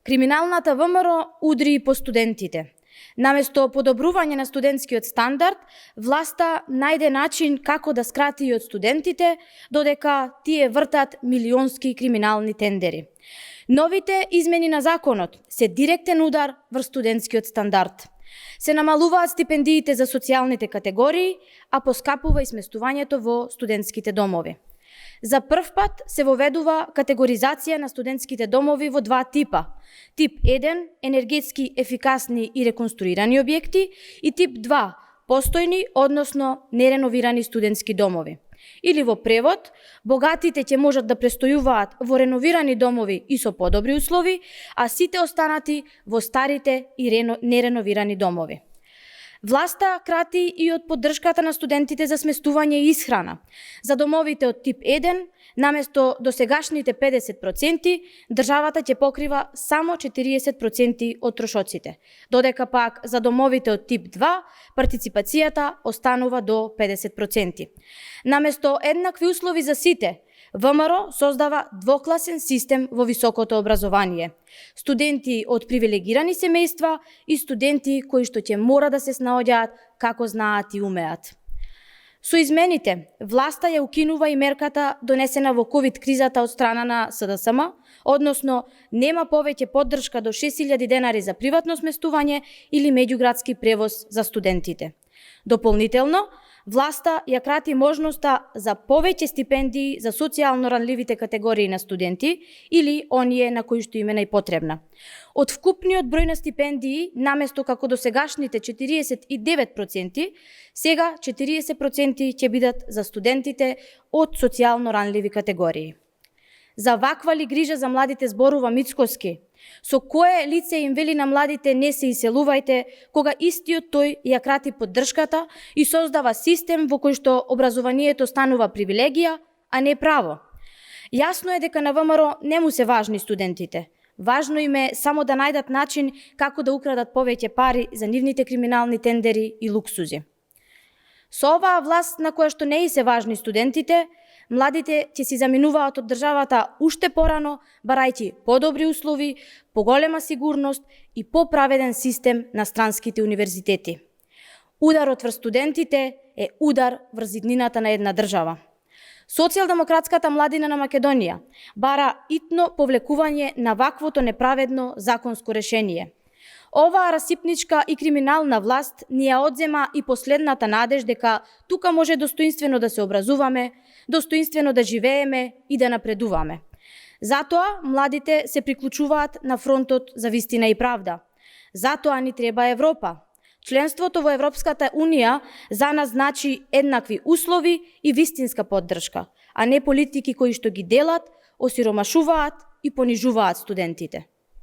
Криминалната ВМРО удри и по студентите. Наместо подобрување на студентскиот стандард, власта најде начин како да скрати од студентите, додека тие вртат милионски криминални тендери. Новите измени на законот се директен удар врз студентскиот стандард. Се намалуваат стипендиите за социјалните категории, а поскапува и сместувањето во студентските домови. За прв пат се воведува категоризација на студентските домови во два типа. Тип 1 – енергетски ефикасни и реконструирани објекти и тип 2 – постојни, односно нереновирани студентски домови. Или во превод, богатите ќе можат да престојуваат во реновирани домови и со подобри услови, а сите останати во старите и нереновирани домови. Власта крати и од поддршката на студентите за сместување и исхрана. За домовите од тип 1, наместо досегашните 50%, државата ќе покрива само 40% од трошоците, додека пак за домовите од тип 2, партиципацијата останува до 50%. Наместо еднакви услови за сите, ВМРО создава двокласен систем во високото образование. Студенти од привилегирани семејства и студенти кои што ќе мора да се снаоѓаат како знаат и умеат. Со измените, власта ја укинува и мерката донесена во ковид кризата од страна на СДСМ, односно нема повеќе поддршка до 6000 денари за приватно сместување или меѓуградски превоз за студентите. Дополнително, власта ја крати можноста за повеќе стипендии за социјално ранливите категории на студенти или оние на кои што им е најпотребна. Од вкупниот број на стипендии, наместо како досегашните 49%, сега 40% ќе бидат за студентите од социјално ранливи категории. За ваква ли грижа за младите зборува Мицкоски? Со кое лице им вели на младите не се иселувајте, кога истиот тој ја крати поддршката и создава систем во кој што образованието станува привилегија, а не право? Јасно е дека на ВМРО не му се важни студентите. Важно им е само да најдат начин како да украдат повеќе пари за нивните криминални тендери и луксузи. Со оваа власт на која што не и се важни студентите, младите ќе си заминуваат од државата уште порано, барајќи подобри услови, поголема сигурност и поправеден систем на странските универзитети. Ударот врз студентите е удар врз иднината на една држава. Социјалдемократската младина на Македонија бара итно повлекување на ваквото неправедно законско решение. Оваа расипничка и криминална власт ни ја одзема и последната надеж дека тука може достоинствено да се образуваме, достоинствено да живееме и да напредуваме. Затоа младите се приклучуваат на фронтот за вистина и правда. Затоа ни треба Европа. Членството во Европската Унија за нас значи еднакви услови и вистинска поддршка, а не политики кои што ги делат, осиромашуваат и понижуваат студентите.